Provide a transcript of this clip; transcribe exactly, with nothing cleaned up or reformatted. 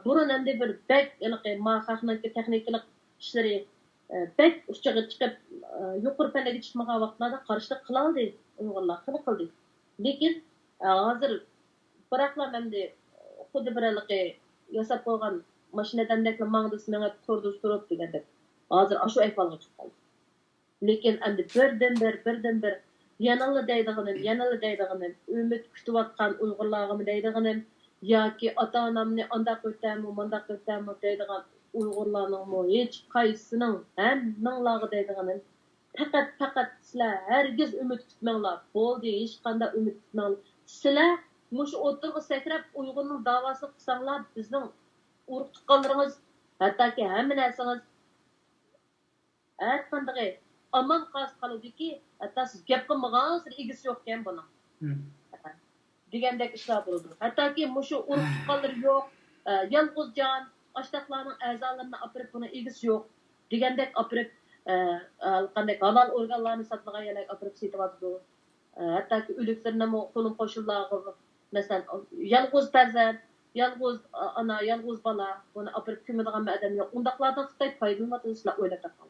بۇرۇن ئەمدى بىر بەك ھېلىقى ما خەقنىڭكى تېخنىكىلىق ئىشلىرى، ئە، بەك ئۇچىغا چىقىپ، ئە، يۇقىرى پەللىگە چىقمىغان ۋاقىتلاردا قارشىلىق قىلالدى ئۇيغۇرلار، خېلى قىلدى. لېكىن، ئە، ھازىر بىراقلا ئەمدى خۇددى بىر ھېلىقى ياساپ قويغان ماشىنا دەمدەكلا ماڭدىسى مېڭىپ تۇردىسى تۇرۇپ دېگەندەك، ھازىر ئاشۇ ئەھۋالغا چۈشۈپ قالدى. لېكىن ئەمدى بىردىنبىر، بىردىنبىر يەنىلا دەيدىغىنىم، يەنىلا دەيدىغىنىم، ئۈمىد كۈتۈۋاتقان ئۇيغۇرلارغىمۇ دەيدىغىنىم ياكى ئاتا-ئانامنى ئانداق ئۆتەمۇ، مۇنداق ئۆتەمۇ دەيدىغان ئۇيغۇرلارنىڭمۇ ھېچقايسىسىنىڭ، ھەممىڭلارغا دەيدىغىنىم، پەقەت، پەقەت سىلەر ھەرگىز ئۈمىد كۈتمەڭلار. بولدى، ھېچقانداق ئۈمىد كۈتمەڭلار. سىلەر مۇشۇ ئوتتۇرىغا سەكرەپ ئۇيغۇرنىڭ داۋاسىنى قىلساڭلار، بىزنىڭ ئۇرۇق-تۇغقانلىرىڭىز، ھەتتاكى ھەممە نەرسىڭىز ھەرقاندىقى ئامان قالسا قالىدۇكى، ھەتتا سىز گەپ قىلمىغانسېرى ئىگىسى يوقكەن بۇنىڭ. دېگەندەك ئىشلار بولىدۇ. ھەتتاكى مۇشۇ ئۇرۇق-تۇغقانلىرى يوق، ئە، يالغۇز جان، ئاشتاقلارنىڭ ئەزالىرىنى ئاپىرىپ، بۇنىڭ ئىگىسى يوق دېگەندەك ئاپىرىپ، ئە، ئە، قانداق ھالال ئورگانلارنى ساتىدىغان يەرلەرگە ئاپىرىپ سېتىۋاتىدۇ. ئە، ھەتتاكى ئۆلۈكلىرىنىمۇ قولۇم-قوشنىلارغا، مەسىلەن، يالغۇز پەرزەنت، يالغۇز ئانا، يالغۇز بالا، بۇنى ئاپىرىپ كۆمىدىغان ئادەم يوق. ئۇنداقلاردىن خىتاي پايدىلىنىۋاتىدۇ، سىلەر ئويلاپ بېقىڭ.